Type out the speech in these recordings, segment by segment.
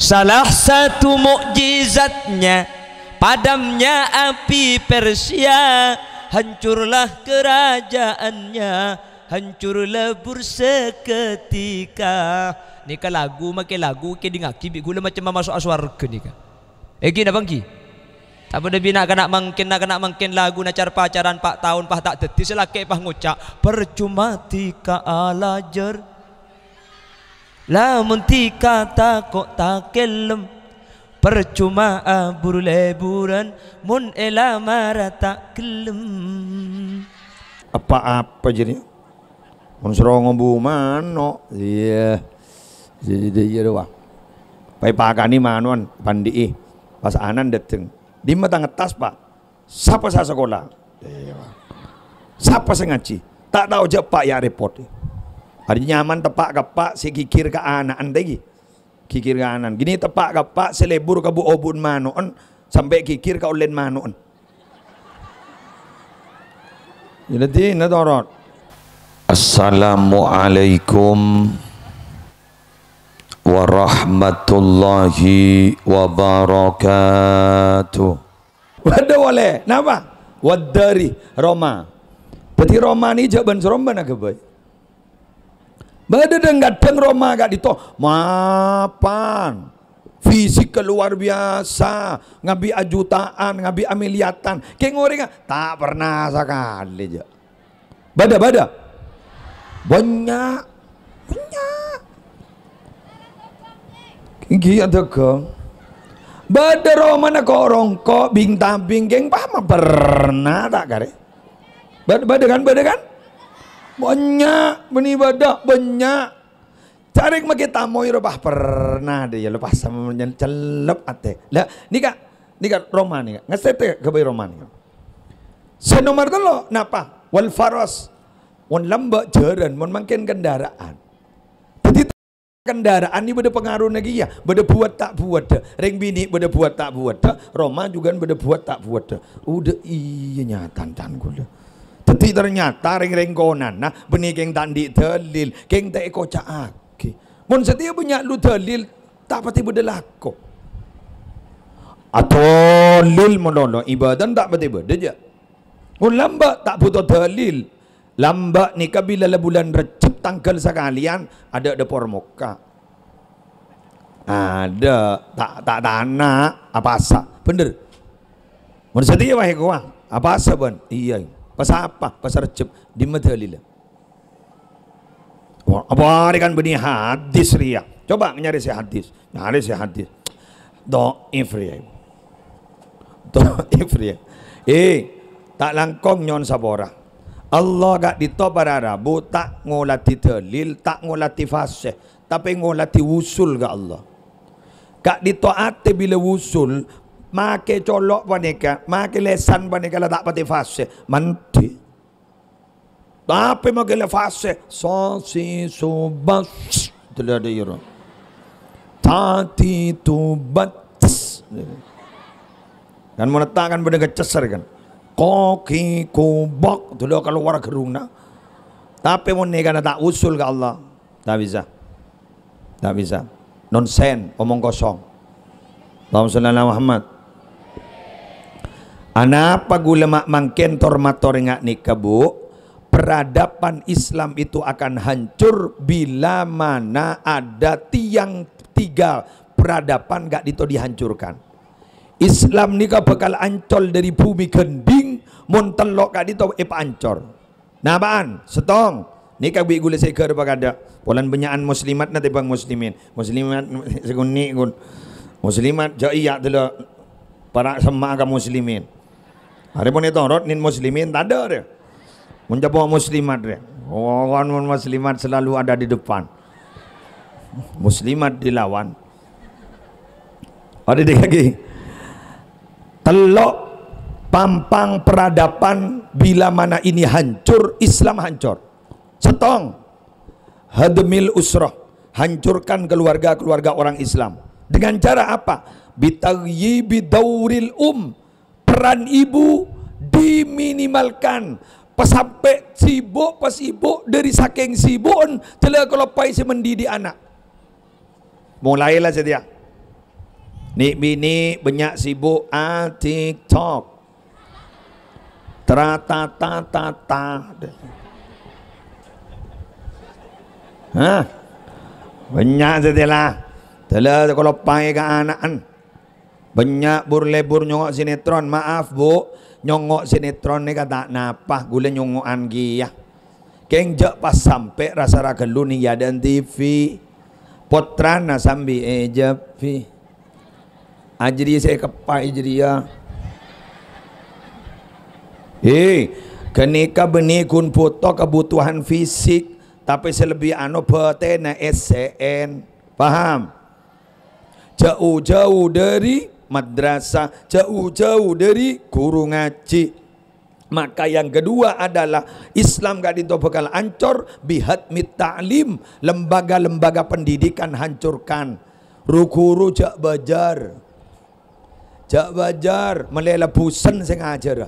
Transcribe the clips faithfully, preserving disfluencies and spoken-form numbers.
Salah satu mukjizatnya, padamnya api Persia, hancurlah kerajaannya, hancur lebur seketika. Nèka lagu, makè lagu, kèdingngaghi bi' ghulâ macemma maso'a sowarghâ nèka. Èngghi napa èngghi? Ta' bâdâ bi' na'-kana' mangkèn, na'-kana' mangkèn laguna car-pacaran pa' taon, pa' ta' dhâddhi, sè lakè' pa' ngoca', "Parcoma dhika alajâr." Lamon dhika tako' takellem, parcoma abur-leburan mon èlamara ta' ghellem. Apa-apa jârèya. Mon soro ngobu mano', iyâ. Jadi iyâ rowa. Paèpakanè mano'an, pandi'i. Pas anan dâteng. Dimma ta' ngettas, Pa'? Sapa sè asakola? Iyâ, Pa'. Sapa sè ngajhi? Ta' tao jâ' eppa' ya' repot. Arè nyaman teppa' ka eppa' sè ghighir ka ana'an ta' èngghi. Ghighir ka ana'an. Ghi' teppa' ka eppa' sè lebur ka bu-obu'en mano'en sampè' ghighir ka ollèn mano'en. Yâ, dâddhi, na torot. Assalamualaikum warahmatullahi wabarakatuh. Waduh, olè. Napa? Waddari, roma. Dâddhi, roma nè jâ' bân-sarombân aghâbây. Bâdâ dhâng-kadhâng roma ka'dinto mapan. Fisiknya luar biasa, ngabi'â jutaan, ngabi'â milyatan. Kèng orèngnga ta' pernah sakalè, jâ'. Bâdâ, bâdâ. Bânnya'. Bânnya'. Èngghi adhâghâng. Bâdâ romana ko'-rongko', bing-tabing, kèng pama pernah ta' karè? Bâd-, bâdâ kan, bâdâ kan? Bânnya', bânnè bâdâ, bânnya'. Carèng makè tamoy rowa pernah dâ' iyâ, lepas sama nyen-, cellep atè. Lah, nèka, nèka roma nèka. Ngastètè ghâbây roma nèka. Sè nomer tello', napa? Wal faras. Mon lambâ' jhârân, mon mangkèn kendaraan. Dâddhi, kendaraan nè bâdâ pangarona kèya, bâdâ buwât ta' buwâddhâ. Rèng binè' bâdâ buwât ta' buwâddhâ, roma jhughân bâdâ buwât ta' buwâddhâ. Udah iyâ nyatan can ghulâ. Dâddhi ternyata rèng-rèng konana bânnè kèng ta' andi' dalil, kèng ta' èkoca'aghi. Mon satèya bânnya' lu dalil, ta' patè bâdâ lako. Adalil malolo, ibâdâna ta' patè bâdâ, jâ'. Mon lambâ' ta' bhuto dalil. Lambâ' nèka bilâ la bulân Rejjeb tangghâl sakalèyan, adâ' dâpor mokka'. Adâ', ta', ta' tana, apasa. Bhender. Mon satèya wae kowa, apasa bân? Iyâ. Pas apa? Pas Rejjeb. Dimma dalilla? Wah, apa arè kan bânnè hadis rèya? Coba nyarè sè hadis. Nyarè sè hadis. Dhaif rèya. Dhaif rèya. Eh, ta' langkong nyo'on sapora. Allah ka'dinto para rabu ta' ngoladhi dalil, ta' ngoladhi fasih, tapè ngoladhi wusul ka Allah. Ka'dinto atè bilâ wusul, makè colo' panèka, makè lèsan panèka la ta' patè fasih, mandi. Tapè makè la fasih, sasi subas. Dâlâ dâ' iyâ, ro. Tati tubat. Kan mon etta' kan bâdâ kecesser kan. Koki kubok, dâlâ kalowar gerrungnga. Tapè mon nèkana ta' usul ka Allah, ta' bisa. Ta' bisa. Nonsen, omong kosong. Allahumma sholli ala Muhammad. Anapa ghulâ ma-, mangkèn tor-mator nga' nèka, Bu? Peradaban Islam itu akan hancur bila mana ada tiang tiga peradaban ka'dinto dihancurkan. Islam nèka bhâkal ancol dâri bhumè ghândhing mon tello' ka'dinto èpaancor. Napa'an? Sèttong. Nèka bi' ghulâ sèghâr pakadâ'. Polana bânnya'an muslimat na tèmbhâng muslimin. Muslimat sè ghun-, nè' ghun-, muslimat jâ' iyâ dâlâ para' semma'a ka muslimin. Arèpon ètorot nèn muslimin tadâ' rè. Mon capo' muslimat rè. Oh, kan mon muslimat selalu ada di depan. Muslimat dilawan. Ada di kaki. Tello' pampang peradaban bila mana ini hancur, Islam hancur. Sèttong, hadmil usrah, hancurkan keluarga-keluarga orang Islam. Dengan cara apa? Bitagyibi dauril um, peran ibu diminimalkan. Pasampè' sibuk, pasibu' dâri sakèng sibu'en, dâlâ kaloppaè sè mendidik ana'. Molaè la satèya. Nè'-binè' bânnya' sibuk a TikTok. Tra-ta-ta-ta-ta. Hah? Bânnya' satèya la. Dâlâ kaloppaè ka ana'en. Bânnya' bur-lebur nyongngo' sinetron. Maaf, Bu, nyongngo' sinetron nèka ta' napa, ghulâ nyongngo'an kèya. Kèng jhâ' pas sampè' rassa ra ghâllu nèng è adâ'na TV. Pottrana sambi èjhâbbhi. Ajâriyâ sè èkeppaè jâriyâ. He, ghânèka bânnè ghun bhuto kebutuhan fisik, tapè sè lebbi ano bâtènna, essè'èn. Paham? Jhâu-jhâu dâri madrasah, jhâu-jhâu dâri ghuru ngajhi. Maka yang kedua adalah Islam ka'dinto bhâkal ancor bihadmit ta'lim, lembaga-lembaga pendidikan hancurkan. Ru-ghuru jhâ' bâjâr. Jhâ' bâjâr, mellè lebbusen sè ngajhârâ.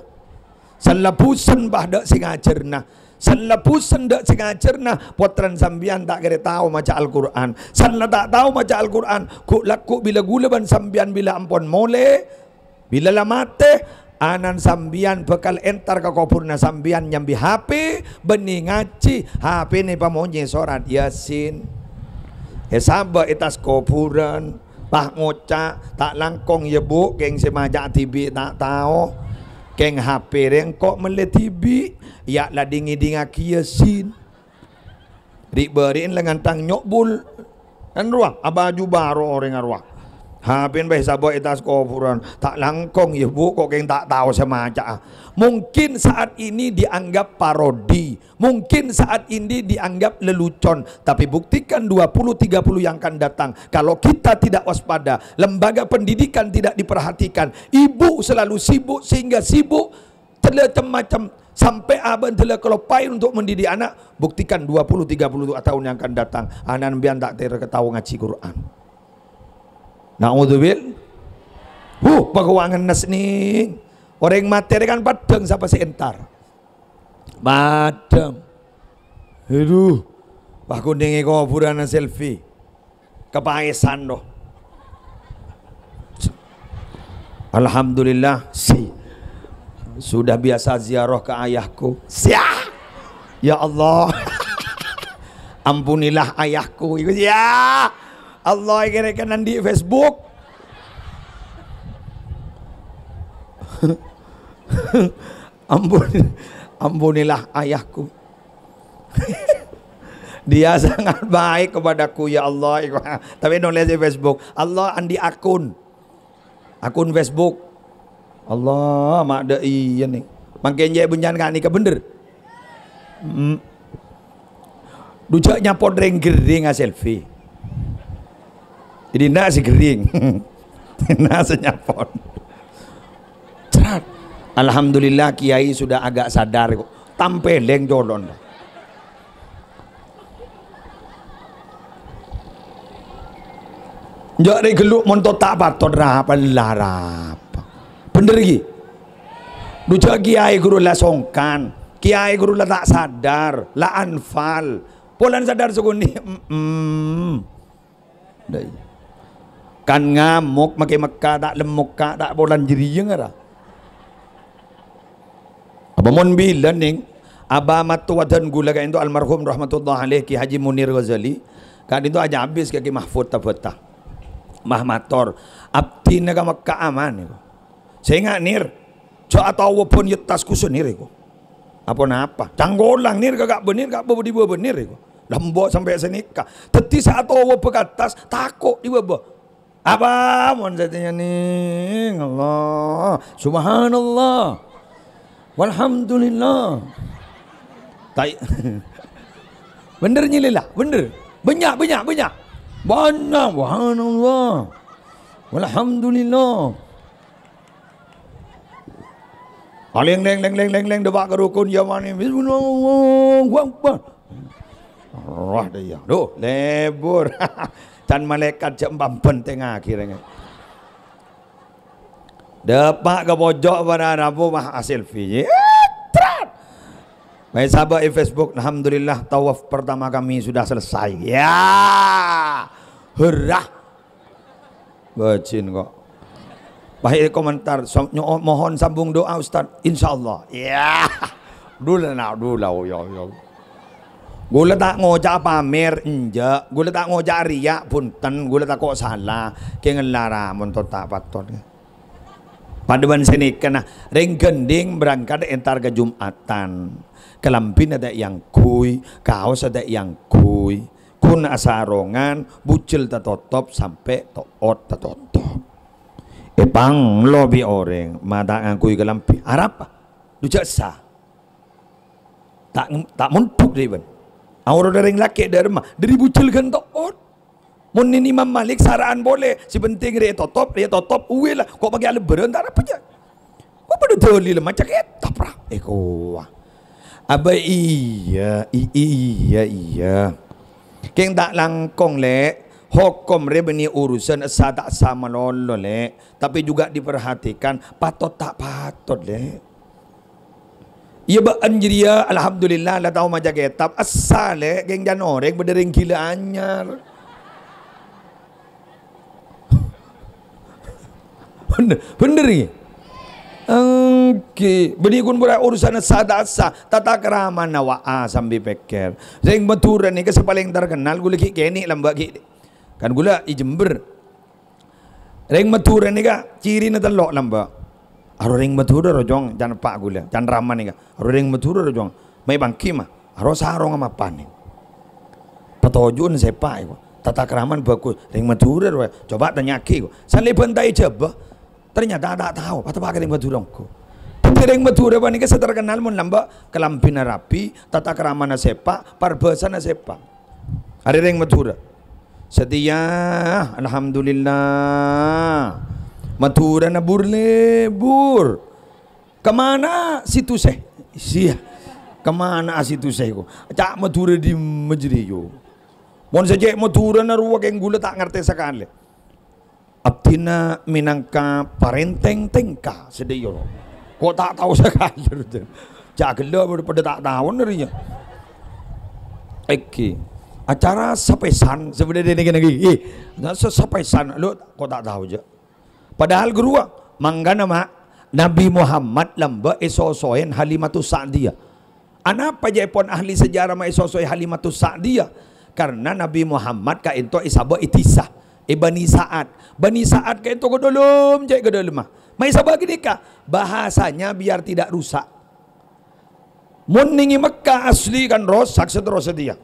Sè lebbusen bâdâ sè ngajhârâna. Sè lebbusen tadâ' sè ngajhârâna, pottrana sampèyan ta' kèra tao maca Al-Qur'an. Sè la ta' tao maca Al-Qur'an, ghu'-, lagghu' bilâ ghulâ bân sampèyan bilâ ampon molè, bilâ la matè, ana'na sampèyan bhâkal entar ka kobhurânna sampèyan nyambi HP, bânnè ngajhi, HP-na èpamonyè sorat Yasin. Èsabâ' è attas kobhurân, pas ngoca', "Ta' langkong, yâ, Bu', kèng sè maca dhibi' ta' tao. Kèng HP rèng engko' mellè dhibi', yâ la ding-ngèdingngaghi Yasin." Ri'-bâri'na la ngantang nyo'bul. Kan rowa, abâjhu bhâro orèngnga rowa. HP-na bhâi sabâ' è attas kobhurân. Ta' langkong, yâ, Bu', kok kèng ta' tao sè maca'a. Mungkin saat ini dianggap parodi. Mungkin saat ini dianggap lelucon. Tapi buktikan dua puluh, tiga puluh yang akan datang. Kalau kita tidak waspada, lembaga pendidikan tidak diperhatikan, ibu selalu sibuk sehingga sibuk, tèla cem-macem, sampè' abâ' tèla kaloppaè untuk mendidik anak, buktikan dua puluh, tiga puluh tahun yang akan datang, ana' sampèyan ta' kèra tao ngajhi Qur'an. Na'udzubil-, huh, pakowangen nèng. Orèng matè rè kan padhâng sapa sè entar. Padhâng. Aduh, pas kunèngè kobhurânna selfie. Kepaèsan, doh. Alhamdulillah, si. Sudah biasa ziarah ke ayahku. Sia. Ya Allah. Ampunilah ayahku. Iku, ya Allah, kira-kira nanti Facebook. Ampun, ampunilah ayahku. Dia sangat baik kepadaku, ya Allah. Tapi nulis di Facebook, "Allah, andi' akun." Akun Facebook. Allah, ma' dâ' iyâ, nèng. Mangkèn jhâ' bânnya'an ka'nèka bhender. Mm. Dhu jhâ' nyapot rèng ghering a-selfie. Jadi, na' sè ghering. Na' sè nyapot. Crat. Alhamdulillah, kiai sudah agak sadar, kok. Tampèlèng colon. Jhâ' rè ghâllu mon to ta' patot, ra apa la ra apa. Bhender, ghi? Dhu jhâ' kiai ghuru la songkan, kiai ghuru la ta' sadar, la anfal. Polana sadar sakonè', mm-mm. Dâi. Kan ngamok makè Mekka, ta' lemmokka, ta' polana jârèya ngara. Apa mon bilân, nèng? Abâ mattowa dân ghulâ ka'dinto almarhum rahmatullah alaih Ki Haji Munir Ghazali, ka'dinto ajâ abis ka Ki Mahfud Tabata. Mah mator, "Abdhina ka Mekka aman, nèko." "Sènga', Nir, jhâ' atao bân yettas kusa, Nir, èko." "Apa-napa?" "Cangkolang, Nir, ka Ka'bah, Nir, Ka'bah bâdhi bâbâ, Nir, èko." Lembo' sampè' sanèka. Dhâddhi sè atao bâ ka attas, tako' è bâbâ. Apa mon satèya, nèng? Allah. Subhanallah. Walhamdulillah. Tai. Bhender nyèlèla, bhender. Bânnya', bânnya', bânnya'. Bânnya', subhanallah. Walhamdulillah. Alèng, lèng, lèng, lèng, lèng, lèng, dâpa' ka rukun yamani. Bismillah, Allahu Akbar. Roh dâ' iyâ. Duh, lebur. Can malaèkat jhâ' pambhentengngaghi rèng. Dâpa' ka pojok para rabu mah a-selfie. Trat. Main sabâ' è Facebook, "Alhamdulillah, tawaf pertama kami sudah selesai." Ya. Hurrah. Bâjin kok. Wahai komentar, so-, nyo-, mohon sambung doa, Ustaz. Insyaallah. Iyâ. Dhulâ, na', dhulâ, oh, ya, ya. Ghulâ ta' ngoca' pamer, enjâ'. Ghulâ ta' ngoca' riya', bhunten. Ghulâ tako' sala. Kèng ella ra, mon to ta' patot. Padâ bân sè nèka, na, rèng ghândhing berangkat entar ka Jum'atan. Kalambhina ta' èangghuy, kaossa ta' èangghuy. Ghun asarongan, bujel tatotop, sampè' to'ot tatotop. Èpanglo bi' orèng, ma' ta' ngangghuy kalambhi. Arapa? Dhu jhâ' essa. Ta', ta' mondhuk dhâri bân. Aoro dhâri rèng lakè' dhâremma, dhâri bujel ghân to'ot. Mon nèng Imam Malik sara'an polè, sè penting rè totop, rè totop, uwè la, ko' makè alebbhârân ta' arapa jhâ'. Ko' padâ dalil maca kètab ra. Èkowa. Abâ iyâ, i-, iyâ, iyâ. Kèng ta' langkong, Lè'. Hokom rè bânnè urusan essa ta' essa malolo, Lè'. Tapè juga diperhatikan, patot ta' patot, Lè'. Iyâ, bâ'ân jârèya, alhamdulillah, la tao maca kètab. Essa, Lè', kèng can orèng padâ rèng ghilâ anyar. Bhender, bhender, ghi? Èngghi, bânnè ghun pora urusan essa ta' essa, tata kramana wa'a sambi pèkkèr. Rèng Madhurâ nèka sè palèng terkenal, ghulâ ghi' kènè' lambâ' ghi'. Kan ghulâ è Jember. Rèng Madhurâ nèka cirina tello' lambâ'. Aro rèng Madhurâ ro, Cong, can eppa' ghulâ, can rama nèka. Aro rèng Madhurâ ro, Cong. Mayu panggi, ma. Aro sarongnga mapan nèka. Patoju'na sèpa' èko. Tata kramana bhâghus. Rèng Madhurâ ro. Coba tanya'aghi èko. San lè bântaè Jhâbâ. Ternyata ta' tao. Pateppa' ka rèng Madhurâ ongghu. Dhâddhi rèng Madhurâ panèka sè terkenal mon lambâ' kalambhina rapi, tata kramana sèpa', parbhâsana sèpa'. Arè rèng Madhurâ. Satèya, alhamdulillah. Madhurâna bur-lèbur. Kemana situsè? Sia. Kemana situsè ko? Ca' Madhurâ dimma jârèya. Mon sè cè' Madhurâna rowa kèng ghulâ ta' ngartè sakalè. Abdhina mènangka parèntèng tèngka sadhâjâ. Ko' ta' tao sakalè. Ca' ghellâ' padâ, padâ ta' taona rèya. Èngghi. Acara sapèsan, sebenarnya nèka, nèka, eh, nah, se-, sapèsan, lo, ko' ta' tao jâ. Padahal ghâruwa, mangkana, ma', Nabi Muhammad lambâ' èsosoè Halimatus Sa'diyah. Anapa jâèpon ahli sejarah maèsosoè Halimatus Sa'diyah? Karena Nabi Muhammad ka'ènto èsabâ' è dhisa, è Bani Sa'ad. Bani Sa'ad ka'ènto ghâdâlem, cè' ghâdâlemma. Maèsabâ' ghânèka, bahasanya biar tidak rusak. Mon nèng è Mekkah asli kan rosak saterrossa satèya.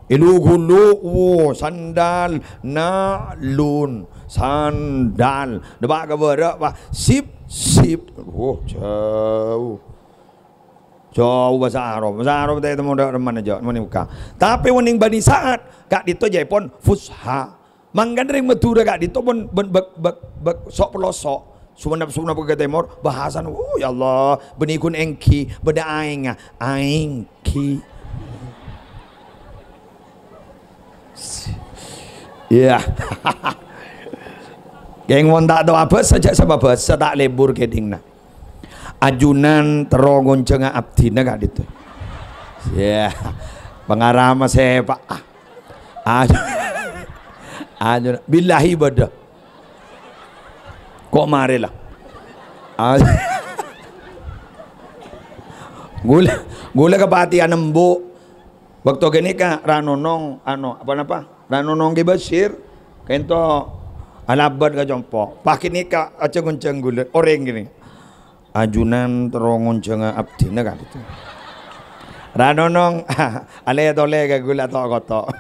È lu-ghullu, wo, sandal, na'lun, sandal. Dâpa' ka bârâ', pa, sip, sip. Wo, jhâu. Jhâu bhâsa Arab. Bhâsa Arab ta' ètemmo dâ' remmana jâ', mon è Mekkah. Tapè mon nèng Bani Sa'ad, ka'dinto jâèpon fusha. Mangkana rèng Madhurâ ka'dinto mon bân bâk-, bâk-, bâk-, so'-pelloso', sumenep-sumenep ka tèmor, bahasana, oh, ya Allah, bânnè ghun èngghi, bâdâ aèngnga, aèngghi. Iyâ. Kèng mon ta' tao abhâsa, jhâ' sabâbhâsa, ta' lebur kèdhingnga. Ajunan terro ngonjhângnga abdhina ka'dinto. Iyâ. Pangarama sèpa'a. Aju-, aju-, billahi bâdâ. Ko' marè la. Aju-, ghulâ, ghulâ kapatèyan embu'. Bâkto ghânèka ra nonong, ano, apa napa? Ra nonong Ki Basir. Ka'ènto alabât ka compo'. Pas ghânèka ajhâ-ngonjhâng ghulâ. Orèng ghânèka. Ajunan terro ngonjhângnga abdhina ka'dinto. Ra nonong, alè-tolè ka ghulâ to'-koto'.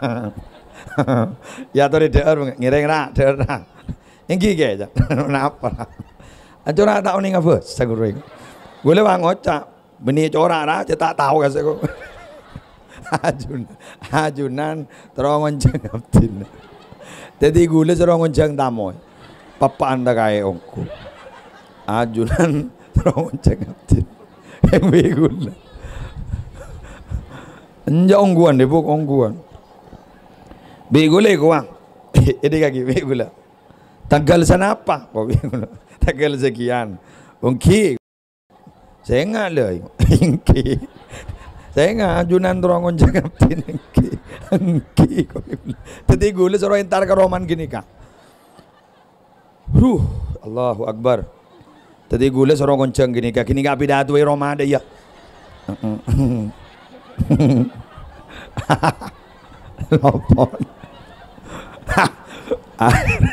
Èyatorè dhâ'âr, ngèrèng ra, dhâ'âr ra. Èngghi kè, ca'. Napa ra? Aco ra ta' onèng abhâsa ghuru. Ghulâ wa ngoca', bânnè cora' ra, cè' ta' tao ka sè ko. Ajun-, ajunan terro ngonjhâng abdhina. Dhâddhi ghulâ terro ngonjhâng tamoy. Pappa'an ta' kaè ongghu. Ajunan terro ngonjhâng abdhina. Bi' ghulâ. Enjâ' ongghuwân, Depok, ongghuwân. Bi' ghulâ kowa. Èdhikaghi bi' ghulâ. Tanggal sanapa? Ko' bi' ghulâ. Tanggal sekian. Ongghi. Sènga' lè, èngghi. Sènga' ajunan terro ngonjhâng abdhina èngghi. Èngghi, ko'. Dhâddhi ghulâ soro èntar ka romana ghânèka. Huh, Allahu Akbar. Dhâddhi ghulâ soro ngonjhâng ghânèka, ghânèka apidato è roma dâ' iyâ. Heeh. Lopot. Akhèr-,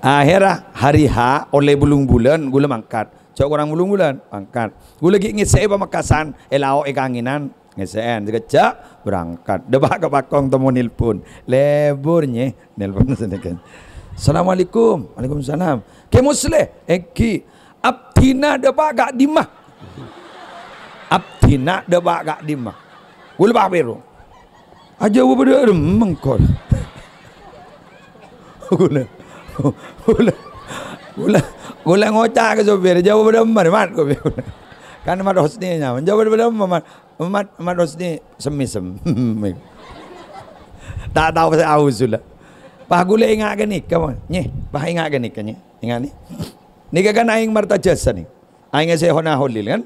akhèra hari H, ollè bâllung bulân, ghulâ mangkat. Jhâ' korang bâllung bulân, mangkat. Ghulâ ghi' ngèssè'è Pamekasan, è lao' è Kangenan. Ngèssè'è, sakejjhâ' berangkat. Dâpa' ka Pakong, temmo nelpon. Lebur, Nyè, nelpon sanèka. "Assalamualaikum." "Waalaikumsalam." "Kè Musleh?" "Èngghi." "Abdhina dâpa' ka'dimma?" "Abdhina dâpa' ka'dimma?" Ghulâ papèro. Ajâwâb dâ' remma engko'. Ghulâ, ghulâ, ghulâ, ghulâ ngoca' ka sopir, "Jâwâb dâ' remma, Mat?" Kan Mat Husni nyamana. "Jâwâb dâ' remma, Mat?" Mat, Mat Husni sem-mèsem. Ta' tao sè auzulla. Pas ghulâ enga' ghânèka, Mon. Nyè, pas enga' ghânèka, Nyè. Enga' nè. Nèka kan aèng Marta Jasa nè. Aèng Syekhona Kholil kan.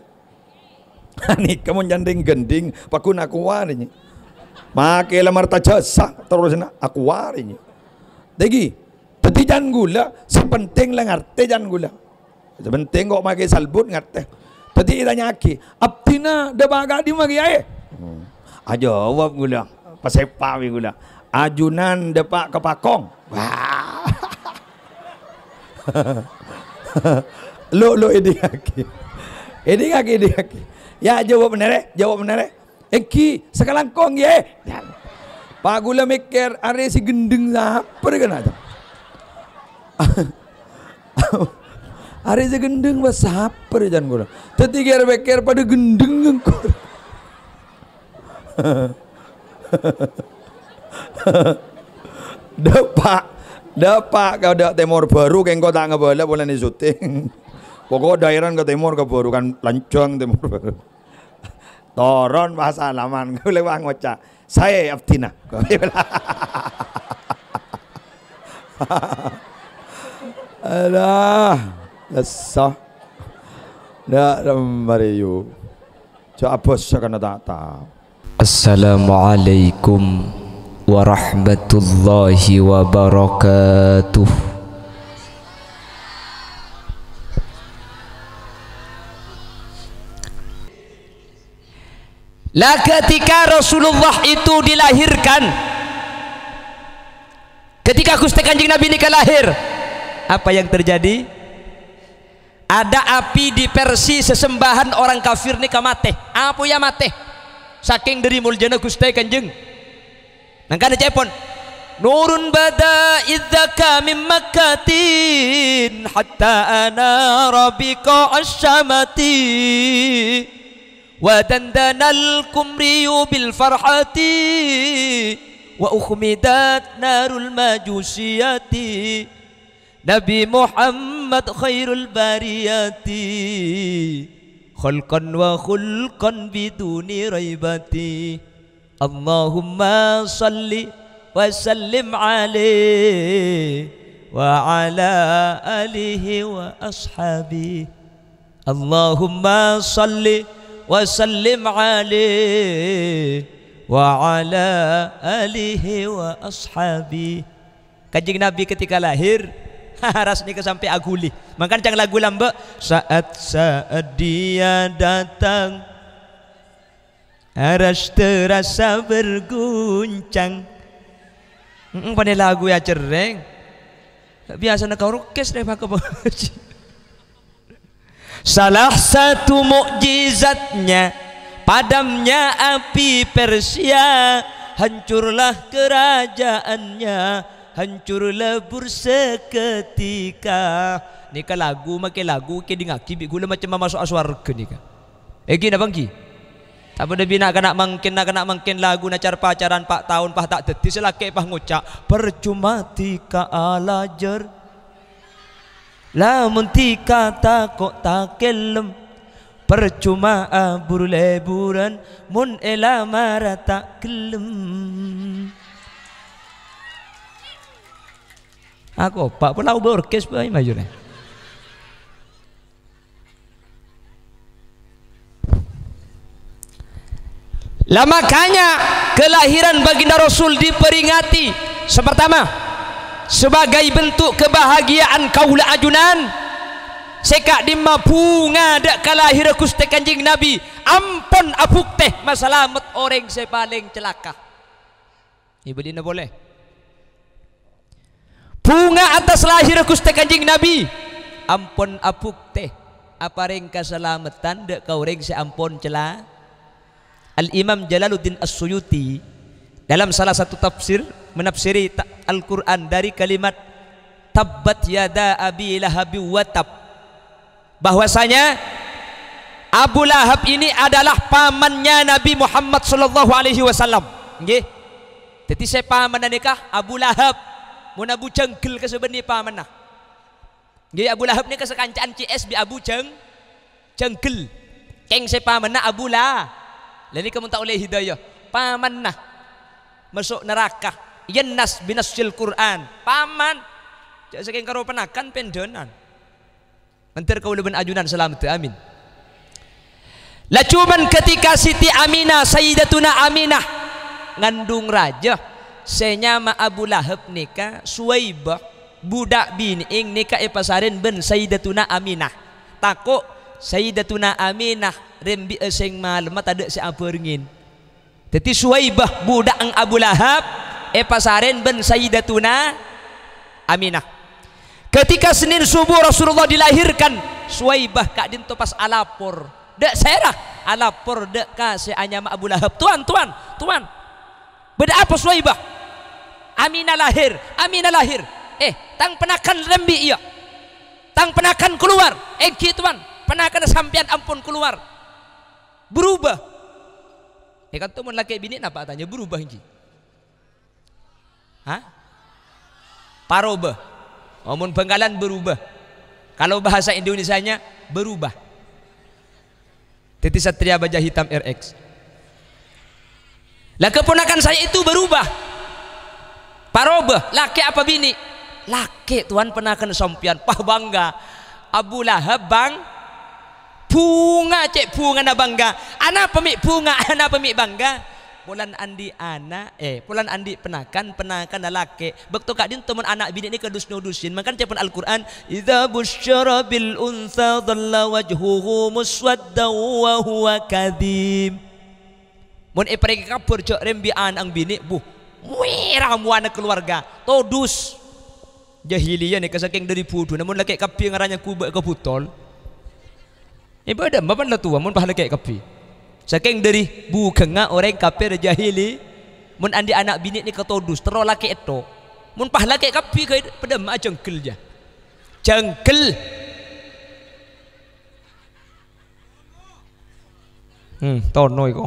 Nèka mon can rèng ghândhing, paggun akowa rè, Nyè. Make la Marta Jasa, terrosna akowa rè, Nyè. Dhâggi', dhâddhi can ghulâ, sè penting la ngartè can ghulâ. Sè penting kok make salbut ngartè. Dhâddhi ètanya'aghi, "Abdhina dâpa' ka'dimma, Kèyaè?" Hmm. Ajâwâb ghulâ, pasèpa bi' ghulâ, "Ajunan dâpa' ka Pakong." Wah. Lo', lo', èdingngaghi. Èdingngaghi, èdingngaghi. Yâ, jâwâb nèrè, jâwâb nèrè. Èngghi, sakalangkong, yâ. Pas ghulâ mèkkèr, arè sè ghendheng sapa rè kana'? Arè sè ghendheng pas sapa rè can ghulâ? Dhâddhi kèr-pèkkèr padâ ghendheng engko'. Dâpa', dâpa' ka dâ' Tèmor Bâru, kèng engko' ta' ngabâlâ polana syuting. Pokok daèran ka Tèmor ka Bâru kan lanjhâng Tèmor Bâru. Toron pas salaman, ghulâ ngoca', "Saè abdhina." Alah, lesso. Dâ' remma rè yu. Jâ' abâs sakana ta' tao. Assalamualaikum warahmatullahi wabarakatuh. Lah, ketika Rasulullah itu dilahirkan, ketika Ghustè Kanjeng Nabi nèka lahir, apa yang terjadi? Ada api di Persia, sesembahan orang kafir nèka matè. Apoyya matè. Sakèng dâri moljâna Ghustè Kanjeng. Mangkana ca'èpon, "Nurun bada idzaka min Makkatin hatta anara biqa asyamati, wa dandanal kumriyu bil farhati, wa ukhmidat narul majusiyati." Nabi Muhammad khairul bariyati, khalqan wa khulqan biduni raibati. Allahumma shalli wa sallim alaihi wa ala alihi wa ashabihi. Allahumma shalli wa sallim alaihi wa ala alihi wa ashabihi. Kanjeng Nabi ketika lahir, aras nèka sampè' aghuli. Mangkana ca'na lagu lambâ', "Saat-saat dia datang, aras terasa berguncang." Heeh, panè lagu yâ cerrèng. Biasana ka orkes deh, Pak, Pak. Salah satu mukjizatnya, padamnya api Persia, hancurlah kerajaannya, hancur lebur seketika. Nèka lagu, make lagu, kèdingngaghi bi' ghulâ macemma maso'a sowarghâ nèka. Èngghi napa èngghi? Tapè dâbbi na'-kana' mangkèn, na'-kana' mangkèn laguna car-pacaran pa' taon, pas ta' dhâddhi, sè lakè' pas ngoca', "Parcoma dhika alajâr." Lamon dhika tako' takellem, parcoma abur-leburan mon èlamara ta' ghellem. Ako, Pak, pola ubah orkes, Pak, mayune. Lah, makanya kelahiran Baginda Rasul diperingati, sepertama, sebagai bentuk kebahagiaan kaula ajunan, Sè ka'dimma bhunga dâ' ka lahèrra Ghustè Kanjeng Nabi ampon abhuktè masalamet orèng sè palèng calaka. Èbâlina polè. Bhunga attas lahèrra Ghustè Kanjeng Nabi ampon abhuktè aparèng kasalameddhân dâ' ka orèng sè ampon cala-, Al-Imam Jalaluddin As-Suyuti dalam salah satu tafsir menafsiri ta-, Al-Quran dari kalimat "Tabbat yada Abi Lahabi wa tab", bahwasanya Abu Lahab ini adalah pamannya Nabi Muhammad sallallahu alaihi wasallam. Nggih. Dhâddhi sè pamanna nèka Abu Lahab. Mon Abu Jangghel ka sè bânnè pamanna. Ngghi, Abu Lahab nèka sakanca'an C S bi' Abu Jang-, Jangghel. Kèng sè pamanna Abu La-, la nèka mon ta' ollè hidayah. Pamanna maso' naraka. Yannas binassil Qur'an. Paman. Jhâ' sakèng karo panakan pendhânan. Mandhâr kaulâ bân ajunan salameddhâ. Amin. Laju bân ketika Siti Aminah, Sayyidatuna Aminah, ngandung rajâ sè nyama Abu Lahab nèka, Suwaibah, budha' binè'èng nèka èpasarèn bân Sayyidatuna Aminah. Tako' Sayyidatuna Aminah rembi'â sèng malemma tadâ' sè abhârengngè. Dhâddhi Suwaibah, budha'na Abu Lahab, èpasarèn bân Sayyidatuna Aminah. Ketika Senin subuh Rasulullah dilahirkan, Suwaibah ka'dinto pas alapor. Dâ' sèra alapor dâ' ka sè anyama Abu Lahab, "Towan, Towan, Towan. Bâdâ apa, Suwaibah?" "Aminah lahir, Aminah lahir." "Eh, tang panakan rembi', iyâ? Tang panakan kalowar?" "Èngghi, Towan, panakanna sampèyan ampon kalowar. Berubah." È kanto mon lakè' binè' napa atanya, berubah èngghi? Hah? Parobâ. Oh, mon Bangkalan berubah. Kalau bahasa Indonesianya berubah. Dhâddhi Satria Baja Hitam R X. Lah, keponakan saya itu berubah. Parobâ, lakè' apa binè'? Lakè', Towan, panakan sampèyan. Wah, bangga. Abu Lahab bang-, bhunga, cè' bhungana bangga. Anapa mè' bhunga? Anapa mè' bangga? Polana andi' ana', eh, polana andi' panakan, panakanna lakè'. Bâkto ka'dinto mon ana' binè' nèka dus-nodusin. Mangkana ca'èpon Al-Qur'an, "Idza busyira bil untsa dhalla wajhuhu muswaddan wa huwa kadzim." Mon èparèngè kabhâr jhâ' rembi' ana'na binè', bu, mèra mowana kalowarga, todus. Jahiliyah nèka sakèng dâri budhuna, mon lakè' kabbhi ngara nyangghu bâ' ka butol. È bâdâ, bâ' la towa, mon pas lakè' kabbhi. Sakèng dâri bughengnga orèng kafir jahili, mon andi' ana' binè' nèka todus, terro lakè' ètto. Mon pas lakè' kabbhi ghâ-, padâ ma' jangghel, jâ. Jangghel. Hmm, tono iko.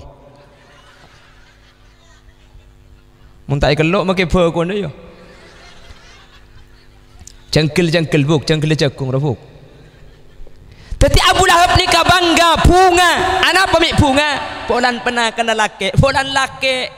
Mon ta' èkello' makè bhâkona, yâ. Jangghel-jangghel, Buk, jangghel jhâghung, ra, Buk. Dhâddhi Abu Lahab nèka bangga, bhunga. Anapa mè' bhunga? Polana panakanna lakè', polana lakè'.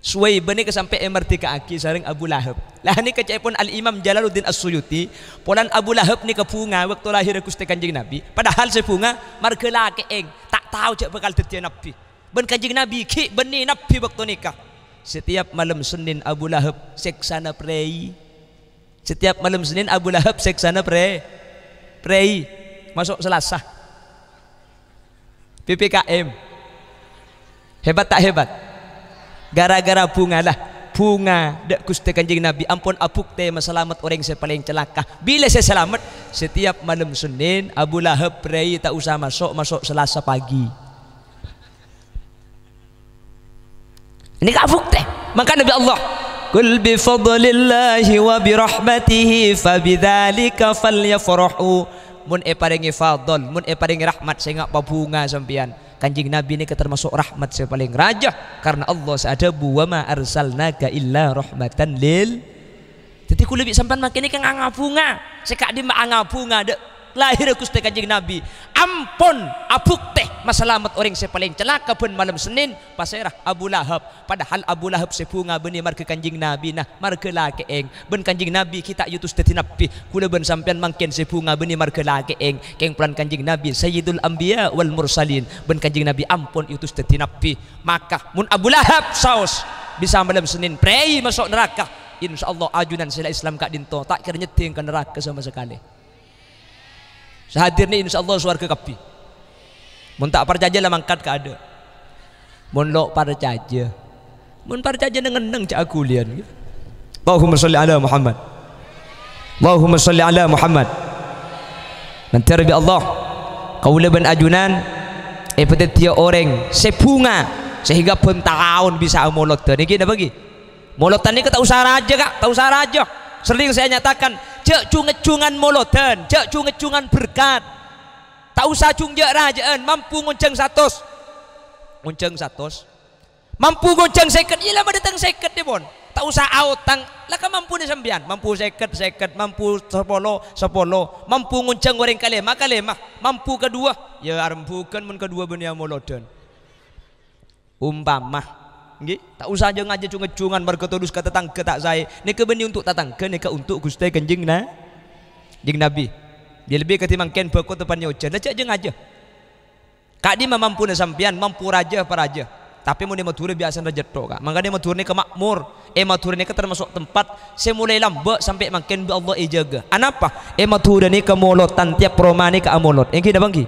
Suwaibah nèka sampè' èmardhika'aghi sareng Abu Lahab. Lah nèka ca'èpon Al-Imam Jalaluddin As-Suyuti, polana Abu Lahab nèka bhunga bâkto lahèrra Ghustè Kanjeng Nabi, padahal sè bhunga marghâ lakè'èng, ta' tao jhâ' bhâkal dhâddhiyâ nabbhi. Bân Kanjeng Nabi ghi' bânnè nabbhi bâkto nèka. Setiap malem Sennèn Abu Lahab sèksana prèi. Setiap malem Sennèn Abu Lahab sèksana prè-, prèi. Maso' Salasa. P P K M. Hebat ta' hebat? Gara-gara bhunga, lah. Bhunga dâ' Ghustè Kanjeng Nabi ampon abhuktè masalamet orèng sè palèng calaka. Bilâ sè salamet? Setiap malem Sennèn, Abu Lahab prèi ta' osa maso', maso' Salasa pagi. Nèka abhuktè. Mangkana bi' Allah, "Qul bi fadlillahi wa bi rahmatihi fa bidzalika falyafrahu." Mon èparèngè fadl, mon èparèngè rahmat, sènga' pabhunga sampèyan. Kanjeng Nabi nèka tamaso' rahmat sè palèng rajâ, karna Allah sè adhâbu, "Wa ma arsalnaka illa rahmatan lil." Dhâddhi, kaulâ bi' sampèyan mangkèn nèka ngabhunga. Sè ka'dimma ngabhunga dâ' lahèrra Ghustè Kanjeng Nabi. Ampon abhuktè masalamet orèng sè palèng calaka bân malem Sennèn, pasèra? Abu Lahab. Padahal Abu Lahab sè bhunga bânnè marghâ Kanjeng Nabi, nah, marghâ lakè'èng. Bân Kanjeng Nabi ghi' ta' èotos dhâddhi nabbhi. Kaulâ bân sampèyan mangkèn sè bhunga bânnè marghâ lakè'èng. Kèng polana Kanjeng Nabi Sayyidul Anbiya wal Mursalin. Bân Kanjeng Nabi ampon èotos dhâddhi nabbhi. Maka, mon Abu Lahab saos bisa malem Sennèn prèi maso' naraka, insyaallah ajunan sè la Islam ka'dinto ta' kèra nyèddhing ka naraka sama sakalè. Sè hadir nè, insyaallah, sowarghâ kabbhi. Mon ta' parcajâ, la mangkat ka adâ'. Mon lo' parcajâ. Mon parcajâ, neng-enneng jhâ' aghuliyân. Allahumma shalli ala Muhammad. Allahumma shalli ala Muhammad. Mandhâr bi' Allah, kaulâ bân ajunan èpadhâddhiyâ orèng sè bhunga, sehingga bân taon bisa amolodhân. Ènggi napa ènggi? Molodhân nèka ta' osa rajâ, Ka', ta' osa rajâ. Serrèng saya nyatakan, jhâ' jung-ejjhungan molodhân, jhâ' jung-ejjhungan berkat. Ta' osa jung jhâ'-rajâ'ân, mampu ngonjhâng satos. Ngonjhâng satos. Mampu ngonjhâng sèket, iyâ la bâdâ tang sèket, nèpon. Ta' osa aotang, la kamampuna sampèyan. Mampu sèket, sèket. Mampu sapolo, sapolo. Mampu ngonjhâng orèng kalèma, kalèma. Mampu kaduwâ, iyâ arembhughân mon kaduwâ bânnè amolodhân. Umpama, ènggi, ta' osa jhâ' ngajhâ jung-ejjhungan marghâ todus ka tatangghâ ta' saè. Nèka bânnè onto' tatangghâ, nèka onto' Ghustè Kanjeng Na-, Kanjeng Nabi. Lebbi-lebbi kadhi mangkèn bhâko teppa'na ojhân. La jhâ', jhâ' ngajhâ. Ka'dimma mampuna sampèyan, mampu rajâ apa rajâ. Tapè mon è Madhurâ biyasana rajâ tho', Ka'. Mangkana è Madhurâ nèka makmur. È Madhurâ nèka termasuk tempat sè molaè lambâ' sampè' mangkèn bi' Allah èjâgâ. Anapa? È Madhurâ nèka molodhân, tiyap roma nèka amolod. Ènggi napa ènggi?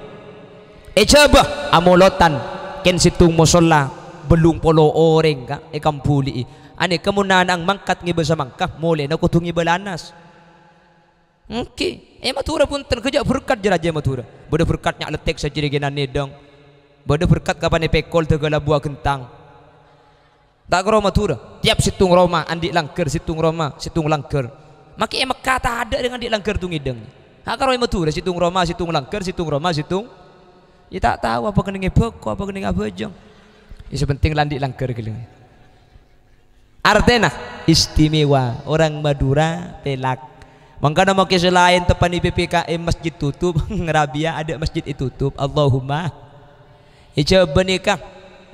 Èjâbâ amolodhân, kèng sèttong mosolla, bâllung polo orèng, Ka', èkambuli'i. Anèka mon na'-ana'na mangkat ngèbâ samangka, molèna kodhu ngèbâ lanas. Ènggi, è Madhurâ bhunten, ghâjâ' berkat jâ-rajâ è Madhurâ. Bâdâ berkat nya' lettèk sajhârighinan nèdhâng. Bâdâ berkat kapan èpèkol dâgâla buwâ ghentang. Ta' karo Madhurâ, tiyap sèttong roma andi' langghâr, sèttong roma, sèttong langghâr. Makè è Mekka tadâ' rèng andi' langghâr tong-ngèdhâng. Ta' karo è Madhurâ, sèttong roma, sèttong langghâr, sèttong roma, sèttong. Iyâ ta' tao apa kennengnga bhâko, apa kennengnga abhâjâng. Iyâ sè penting la andi' langghâr ghellâ'. Artèna istimewa, orang Madura pèlak. Mangkana makè sè laèn teppa'na P P K M masjid tutup, ngarabiyâ adâ' masjid ètutup. Allahumma. Èjâbâ nèka,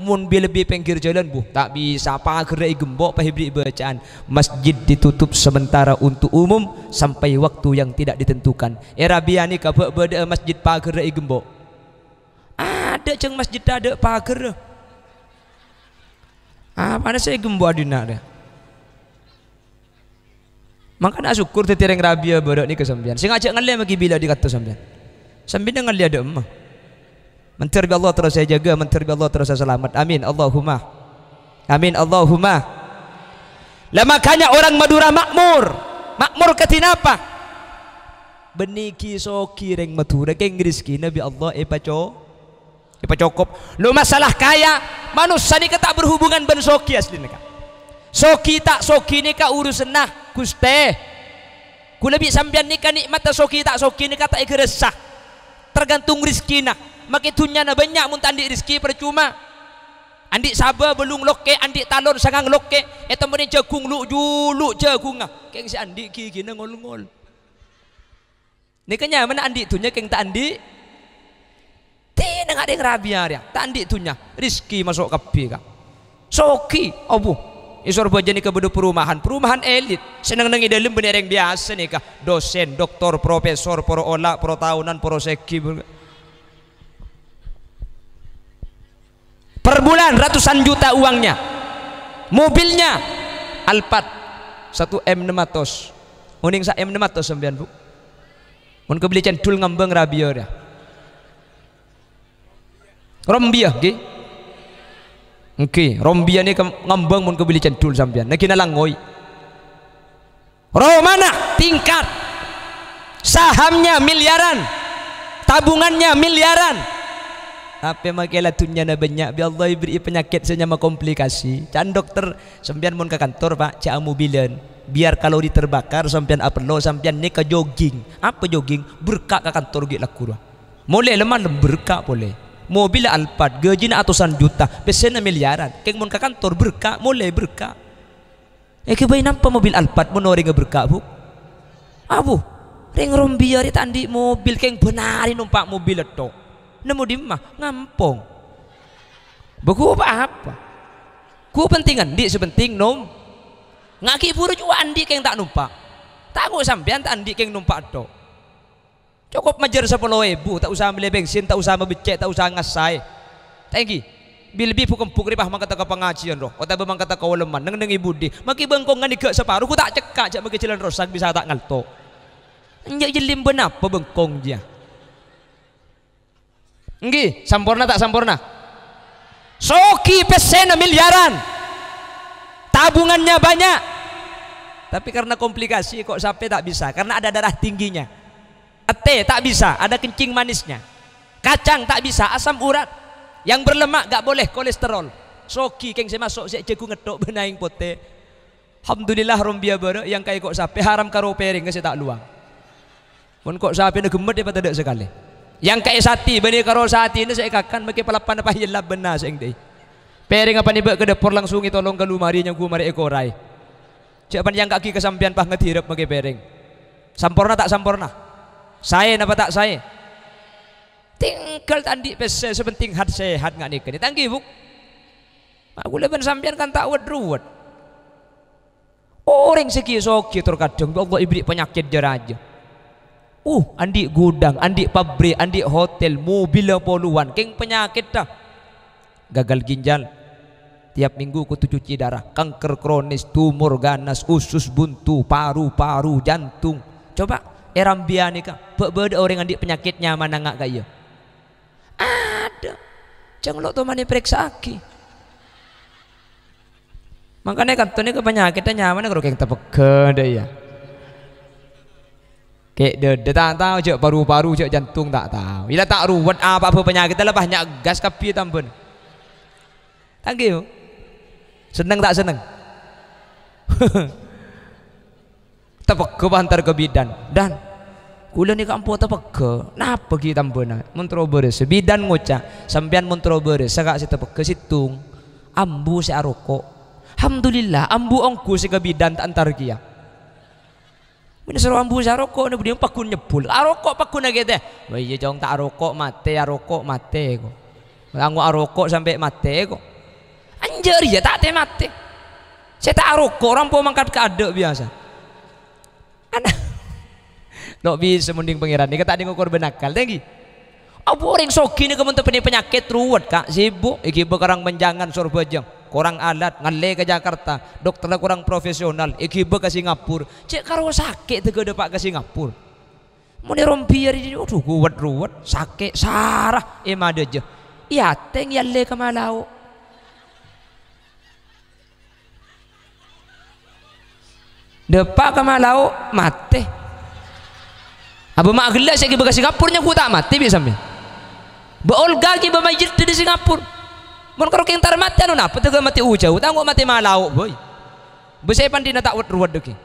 mon bi-, lebbi pèngghir jhâlân, bu, ta' bisa, paghârra ègembo', paèbri' bâca'an. Masjid ditutup sementara untuk umum sampai waktu yang tidak ditentukan. È Rabiyâ nèka bâ'-, bâdâ'â masjid paghârra ègembo'. Adâ' jâng masjid tadâ' paghârra. Apana sè ègembo' adinna' rèya? Mangkana asokkor dhâddhi rèng Rabiyâ bârâ' nèka sampèyan. Sè ngajhâk ngallè maghi bilâ dhi' kanto sampèyan. Sampèyan ngallè adâ' emma. Mandhâr bi' Allah terros èjâgâ, mandhâr bi' Allah terros salamet. Amin, Allahumma. Amin, Allahumma. Lah, makanya orang Madura makmur. Makmur kadhi napa? Bânnè ghi' soghi rèng Madura, kèng rejekkèna bi' Allah èpaco-, Èpacokop. Lo, masalah kaya, manossa nèka ta' berhubungan bân soghi asli nèka. Soghi ta' soghi nèka urusanna Ghustè. Kaulâ bi' sampèyan nèka nè'matta soghi ta' soghi nèka ta' èghârâssa. Tergantung rejekkèna. Makè dhunnyana bânnya', mon ta' andi' rejekkè parcoma. Andi' sabâ bâllung lokkè', andi' talon sangang lokkè', ètemmonè jhâghung lu'-julu' jhâghungnga. Kèng sè andi' ghighina ngol-ngol. Nèka nyamana andi' dhunnya kèng ta' andi'. Tènangnga rèng Rabiyâ rèya, ta' andi' dhunnya. Rejekkè maso' kabbhi, Ka'. Soghi, abu. È Sorbhâjâ nèka bâdâ perumahan, perumahan elit. Sè neng-enneng è dâlem bânnè rèng biyasa nèka. Dosen, doktor, profesor, para ola, para taonan, para segi. Per bulan ratusan juta uangnya. Mobilnya Alphard satu M enam ratus. Onèng sa M enam ratus sampèyan, Bu? Mon kabellè cendol ngambâng Rabiyâ rèya. Rombiyâ, ngghi? Ngghi, rombiyâ nèka ngambâng mon kabellè cendol sampèyan. Nèka langoy. Romana tingkat, sahamnya miliaran, tabungannya miliaran. Tapè makè la dhunnyana bânnya', bi' Allah èberri'i panyakèt sè nyama komplikasi. Ca'na dokter, "Sampèyan mon ka kantor, Pak, jhâ' amobilan. Biar kalori terbakar sampèyan aperlo, sampèyan nèka jogging." Apa jogging? Berka' ka kantor ghi' lagghu rowa. Molè la malem berka' polè. Mobil Alphard, gajina atosan juta, pèssèna miliaran. Kèng mon ka kantor berka', molè berka'. Èghibâi napa mobil Alphard mon orèngnga berka', Bu? Abu, rèng rombiyâ rè ta' andi' mobil, kèng bân arè nompa' mobil ètto. Nemmo dimma? Ngampong. Bâghu apa-apa. Ghu penting andi', sè penting nom-, ngaghi buru jhuwa andi' kèng ta' nompa'. Tako' sampèyan ta' andi' kèng nompa' ètto. Cokop majâr sapolo èbu, ta' osa mellè bensin, ta' osa mabeccè', ta' osa ngassaè. Ta' ènggi, bi-lebbi bu-kembung rè pas mangkata ka pangajiyân, ro, otabâ mangkata ka olemman, neng-enneng è budi. Makè bengkong ghânèka saparo, ghu ta' cekka', jhâ' makè jhâlân rosak bisa ta' ngalto. Enjâ' jhellim bân apa bengkong jiyâ? Ènggi, samporna ta' samporna? Soghi, pèssèna miliaran. Tabungannya banyak. Tapi karena komplikasi, kok sapè ta' bisa, karena ada darah tingginya. Ètè ta' bisa, ada kencing manisnya. Kacang ta' bisa, asam urat. Yang berlemak nggak boleh, kolesterol. Soghi, kèng sè maso' sè jhâghung ngetthok bân aèng potè. Alhamdulillah, rombiya bârâ' èyangka'è ko' sapè, haram karo pèrèngnga sè ta' lowang. Mon ko' sapèna ghemmet, èpatèdhâ' sakalè. Èyangka'è satè, bânnè karo satèna sè èkakan, makè palappana pahèlla bânna sè èngdâ'i. Pèrèngnga panèbâ' ka dâpor, langsung ètolong ka lomarè, nyangghu marè èkoraè. Jhâ' pan èyangka'aghi ka sampèyan, pas ngadirep makè pèrèng. Samporna ta' samporna? Saè napa ta' saè? Tinggal ta' andi' pèssè, sè pentèng hat-sèhat nga' nèka nè. Ta' ènggi, Bu'? Ma' kaulâ bân sampèyan kan ta' wet-ruwet. Orèng sè ghi' soghi tor kadhâng bi' Allah èberri' panyakèt jâ-rajâ. Uh, andi' gudang, andi' pabrik, andi' hotel, mobilla polowan, kèng panyakèdhâ. Gagal ginjal, tiap minggu kodhu cuci darah, kanker kronis, tumor ganas, usus buntu, paru-paru, jantung. Coba, è Rambia nèka, bâ'-bâdâ orèng andi' panyakèt nyamana nga' ka'iyâ? Adâ'. Jhâng lo' toman èparèksa'aghi. Mangkana kantona ka panyakèdhâ nyamana karo kèng tepegghâ, dâ' iyâ. Kè' dâdâ ta' tao, jhâ' paru-paru, jhâ' jantung ta' tao. Ila ta' ruwet, apa bâ' panyakèdhâ la pas nya' gas kabbhi tambâna. Ta' ènggi, Bu'? Senneng ta' senneng? Tepegghâ pas entar ka bidan. "Dan, kaulâ nèka ampo tepegghâ. Napa ghi tambâna?" Mon terro bârâssa, bidan ngoca', "Sampèyan mon terro bârâssa, Ka', sè tepegghâ sèttong. Ambu sè aroko'." Alhamdulillah, ambu ongghu sè ka bidan ta' entar kèya. Mèn soro ambu sè aroko', nè budi paggun nyebbhul. Aroko' paggun akètè. "Wah, iyâ, Cong, ta' aroko' matè, aroko' matè, ko'. Nganggo aroko' sampè' matè, ko'." Enjâ' rèya ta' tè-matè. Sè ta' aroko' rampo mangkat ka adâ' biyasa. Ana-, lo' bisa mending Pangèran nèka ta' dingokor bân akal, ta' ènggi? Apa orèng soghi nèka mon tepènè panyakèt ruwet, Ka', sibuk, èghibâ ka rang panjhângan sor bhâjâng, korang alat, ngallè ka Jakarta, dokterra korang profesional, èghibâ ka Singapura, cè' karo sakè' tèghâ dâpa' ka Singapura. Mon è Rambia rèya, adhu, kuwet-ruwet, sakè', sara, è madâjâ. Èatèng èallè ka Malao. Dâpa' ka Malao, matè. Abâ' ma' ghellâ' sè èghibâ ka Singapura nyangghu ta' matè bi' sampèyan. Bâ' Olga èghibâ mayyit dâri Singapura. Mon karo kèng entar matè, anu napa tèghâ matè ojhâ, ta' engko' matè Malao, boy. Bâ' sè pandhina ta' wet-ruwet dâggi'.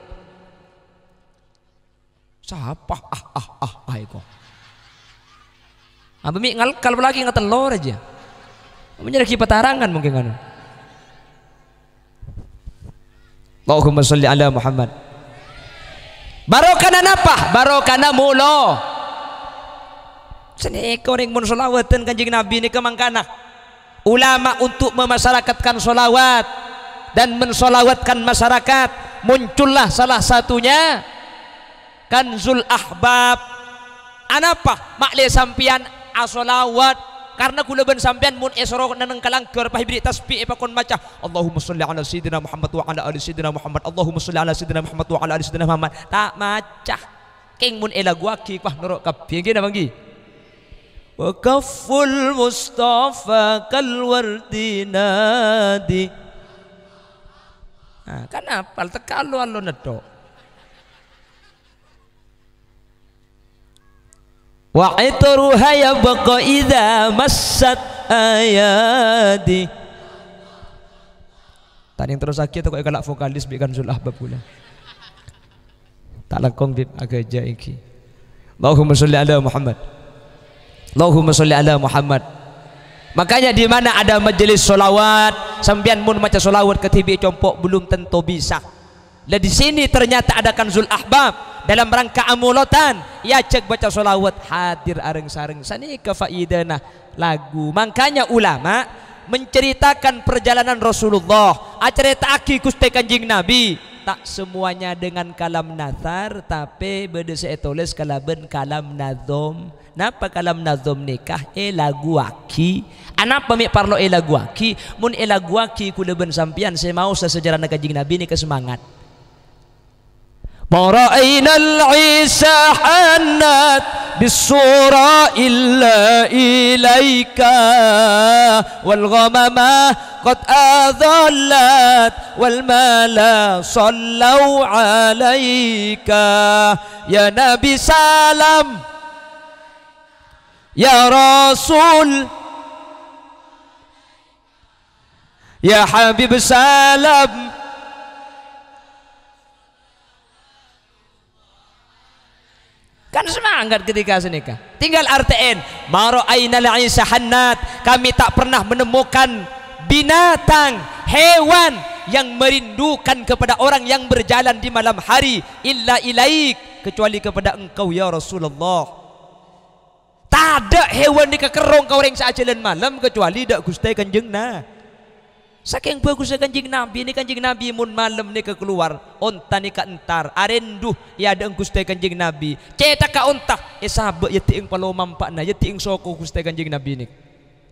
Sapa? Ah, ah, ah, ah, iko. Abâ' mè' ngalkal, apalagi ngatellor aja. Menyerah ki patarangan mungkin kan. Allahumma sholli ala Muhammad. Barokana napa? Barokana mulo. Sanèka orèng mon sholawatan Kanjeng Nabi nèka mangkana. Ulama untuk memasyarakatkan sholawat dan mensholawatkan masyarakat. Muncullah salah satunya Kanzul Ahbab. Anapa? Ma'lè sampèyan asholawat. Karna kaulâ bân sampèyan mon èsoro neng-enneng ka langghâr, pas èberri' tasbih èpakon maca, "Allahumma sholli ala Sayyidina Muhammad wa ala ali Sayyidina Muhammad. Allahumma sholli ala Sayyidina Muhammad wa ala ali Sayyidina Muhammad." Ta' maca. Kèng mon èlaguwaghi, wah, noro' kabbhi. Ènggi napa ènggi? Wa kafful Mustafa kal wardi nadi. Nah, kan apal, teka allo-allo nèddhâ. Wa itruha yabqa idza massat ayadi. Tadhing terros sakit kok èkala' vokalis bi' Kanzul Ahbab kaulâ. Ta' langkong, Bib, aghâjâ ènggi. Allahumma sholli ala Muhammad. Allahumma sholli ala Muhammad. Makanya di mana ada majelis sholawat, sampèyan mon maca sholawat kadhibi' compo' belum tentu bisa. Lah di sini ternyata ada Kanzul Ahbab dalam rangka amolotan, èajhâk baca sholawat, hadir areng-sareng. Sanèka faidana lagu. Makanya ulama menceritakan perjalanan Rasulullah, acarèta'aghi Ghustè Kanjeng Nabi. Ta' semuanya dengan kalam nathar, tapè bâdâ sè ètolès kalabân kalam nadhom. Napa kalam nadhom nèka? Èlaguwaghi. Anapa mè' parlo èlaguwaghi? Mon èlaguwaghi, kaulâ bân sampèyan sè maosa sejarana Kanjeng Nabi nèka semangat. Ma ra'ainal isa hannat بالسرى إلا إليك، والغمامة قد أظلت، والملا صلوا عليك. يا نبي سلام، يا رسول، يا حبيب سلام. Kan semangat ketika sanèka. Tinggal artè'en, "Ma ra'ainal 'isa hannat." Kami tak pernah menemukan binatang, hewan yang merindukan kepada orang yang berjalan di malam hari, illa ilaik, kecuali kepada engkau, ya Rasulullah. Tadâ' hewan nèka kerrong ka orèng sè ajhâlân malem kecuali dâ' Ghustè Kanjeng Na-, Sakèng bhâghussa Kanjeng Nabi nè, Kanjeng Nabi mon malem nèka kalowar, onta nèka entar, arèndhu è adâ'na Ghustè Kanjeng Nabi. Cèthagghâ onta, èsabâ' yâ dhi'eng palomampa'na, yâ dhi'eng soko Ghustè Kanjeng Nabi nèka.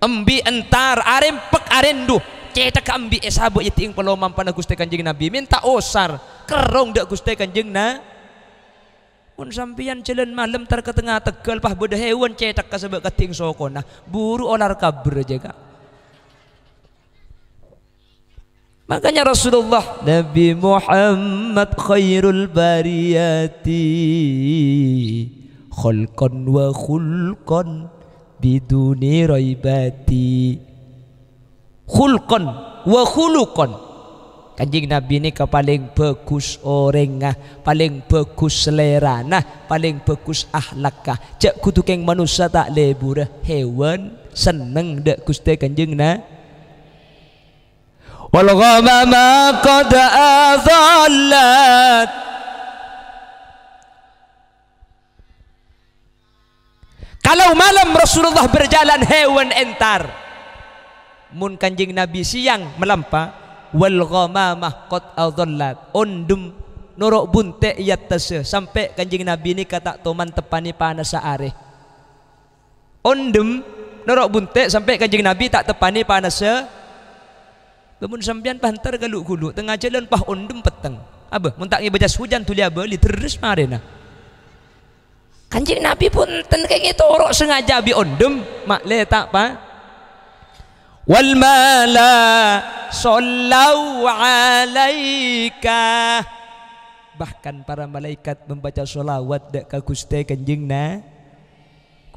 Embi' entar, arèmpek arèndhu, cèthagghâ embi' èsabâ' yâ dhi'eng palomampa'na Ghustè Kanjeng Nabi. Mènta osar, kerrong dâ' Ghustè Kanjeng Na-, Mon sampèyan jhâlân malem tar ka tengnga tegghâl, pas bâdâ hewan cèthagghâ sabâ' kadhi'eng sokona, buru olar kabâr jâ, Ka'. Makanya Rasulullah, Nabi Muhammad khairul bariyati khalqan wa khulqan biduni raibati. Khulqan wa khuluqan. Kanjeng Nabi nèka palèng bhâghus orèngnga, palèng bhâghus salèrana, palèng bhâghus akhlakka. Jhâ' kodhu kèng manossa ta' lebura, hewan senneng dâ' Ghustè Kanjeng Na-, wal ghamama qad adhallat. Kalau malam Rasulullah berjalan, hewan entar. Mon Kanjeng Nabi sèyang malampa, wal ghamamah qad adhallat, ondhem noro' bunte' è attassa, sampè' Kanjeng Nabi nèka ta' toman teppanè panassa arè. Ondhem noro' bunte' sampè' Kanjeng Nabi ta' teppanè panassa. Bâ, mon sampèyan pas entar ka lu'-ghulu', tengnga jhâlân pas ondhem petteng. Abâ, mon ta' ngèbâ jas hujan dhuli abâli, terros marèna. Kanjeng Nabi bhunten kèngèng toro' sengaja bi' ondhem, ma'lè ta' pa-, wal mala shallau 'alaika. Bahkan para malaikat membaca sholawat dâ' ka Ghustè Kanjeng Na-,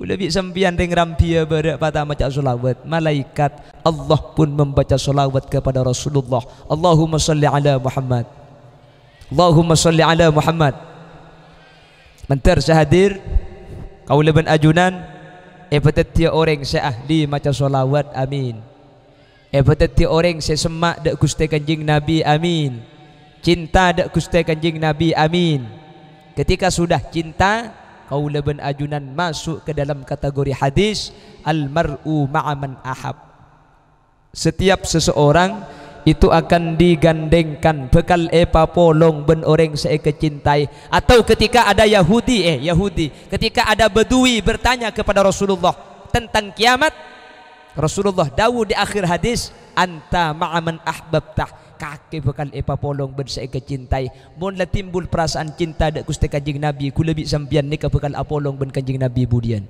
Kaulâ bi' sampèyan rèng Rambiyâ bârâ' pata maca sholawat, malaikat Allah pun membaca sholawat kepada Rasulullah. Allahumma shalli ala Muhammad. Allahumma shalli ala Muhammad. Mandhâr sè hadir, kaulâ bân ajunan èpadhâddhiyâ orèng sè ahli maca sholawat. Amin. Èpadhâddhi orèng sè semma' dâ' Ghustè Kanjeng Nabi. Amin. Cinta dâ' Ghustè Kanjeng Nabi. Amin. Ketika sudah cinta, kaulâ bân ajunan maso' ka dalam kategori hadis, "Al mar'u ma'a man ahab." Setiap seseorang itu akan digandengkan, bhâkal èpapolong bân orèng sè èkacintai. Atau ketika ada Yahudi, eh, Yahudi, ketika ada Badui bertanya kepada Rasulullah tentang kiamat, Rasulullah dawuh di akhir hadis, "Anta ma'a man ahbabta." Kakè bhâkal èpapolong bân sè èkacintai. Mon la timbul perasaan cinta dâ' Ghustè Kanjeng Nabi, kaulâ bi' sampèyan nèka bhâkal apolong bân Kanjeng Nabi budiyân.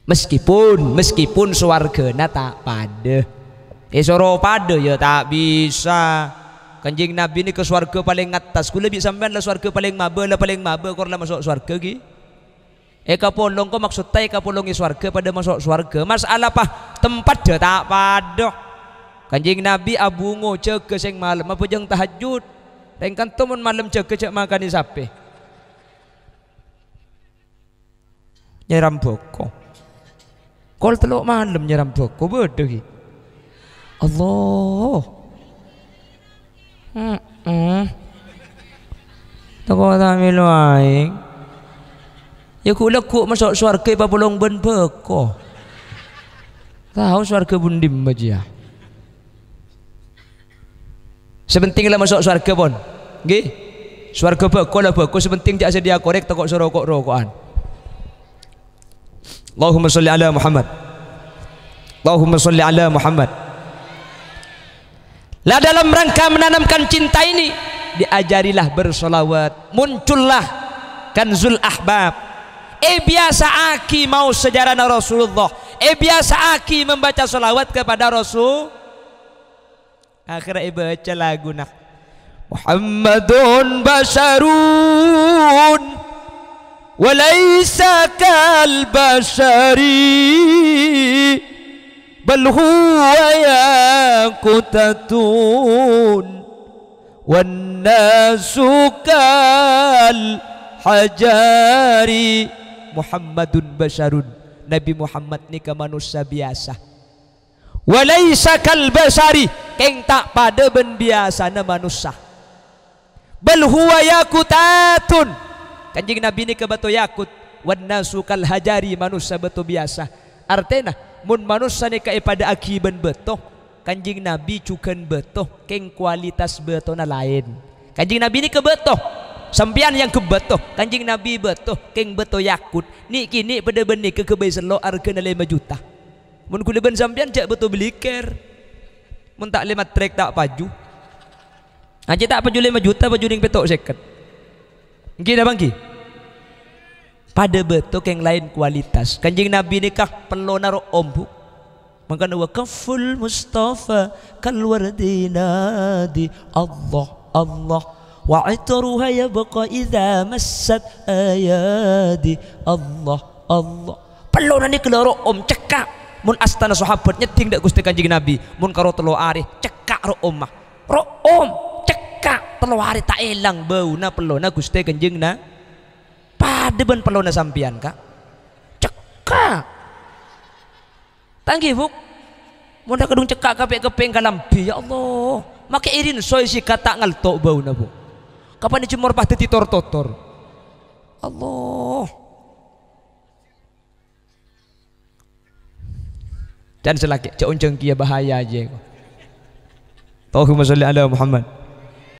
Meskipun, meskipun sowarghâna ta' padâ. Èsoro padâ, ya ta' bisa. Kanjeng Nabi nèka sowarghâ palèng ngattas. Kaulâ bi' sampèyan la sowarghâ palèng mabâ, la palèng mabâ, kor la maso' sowarghâ, ghi. Èkapolong ko maksodda èkapolongè sowarghâ padâ maso' sowarghâ. Masalah pa-, tempaddhâ ta' padâ. Kanjeng Nabi abhungo jâgâ sèng malem abhâjâng tahajjud. Rèng kanto mon malem jâgâ jhâ' makanè sapè. Nyèram bhâko. Kol tello' malem nyèram bhâko, bâdâ, ghi. Allah. Heeh. Tako' ta' mèlo aèng. Ya, ghu'-lagghu' maso' sowarghâ èpapolong bân bhâko. Tao sowarghâ bun dimma, jiyâ. Sè pentèng la maso' sowarghâ, pon. Ngghi. Sowarghâ bhâko la bhâko, sè pentèng jhâ' sadhiyâ korèk tako' soro ko'-roko'an. Allahumma sholli ala Muhammad. Allahumma sholli ala Muhammad. Lah, dalam rangka menanamkan cinta ini, diajarilah bersolawat. Muncullah Kanzul Ahbab. Èbiyasa'aghi maos sejarana Rasulullah. Èbiyasa'aghi membaca sholawat kepada Rasul. Akhirnya èbâca laguna. Muhammadun basyarun wa laisa kal basyari, bal huwa yaqutatun wan nasu kal hajari. Muhammadun basyarun. Nabi Muhammad nèka manossa biyasa. Wa laisa kal basyari, kèng ta' padâ bân biyasana manossa. Bal huwa yaqutatun. Kanjeng Nabi nèka bâto yakut. Wan nasu kal hajari, manossa bâto biyasa. Artèna, mon manossa nèka èpadâ'âghi bân bâto, Kanjeng Nabi jhughân bâto, kèng kualitas bâtona laèn. Kanjeng Nabi nèka bâto. Sampèyan èangghep bâto. Kanjeng Nabi bâto, kèng bâto yakut. Nè'-kènè' padâ bân nèka ghâbây sello' arghâna lèma juta. Mon ghulâ bân sampèyan jhâ' bâto beliker. Mon ta' lèma trek ta' paju. Ajâ ta' paju lèma juta, paju nèng pètto' sèket. Ènggi napa ènggi? Padâ bâto kèng laèn kualitas. Kanjeng Nabi nèka pellona ro'om, Bu. Mangkana wa kafful Mustafa kal wardi nadi. Allah, Allah. Wa itruha yabqa idza massat ayadi. Allah, Allah. Pellona nèka la ro'om cekka'. Mon astana sahabat nyeddhing dâ' Ghustè Kanjeng Nabi, mon karo tello arè, cekka' ro'omma. Ro'om, cekka', tello arè ta' èlang bâuna pellona Ghustè Kanjeng Na-, padâ bân pellona sampèyan, Ka'. Cekka'. Ta' ènggi, Bu'. Mon la kadhung cekka' kapè' keppèng kalambhi, ya Allah. Makè irin soy sikat ta' ngalto' bâuna, Bu'. Kapan jemor pas dhâddhi tor-totor. Allah. Can salakè, jhâ' onjhâng kèya bahaya ajâ. Allahumma sholli ala Muhammad.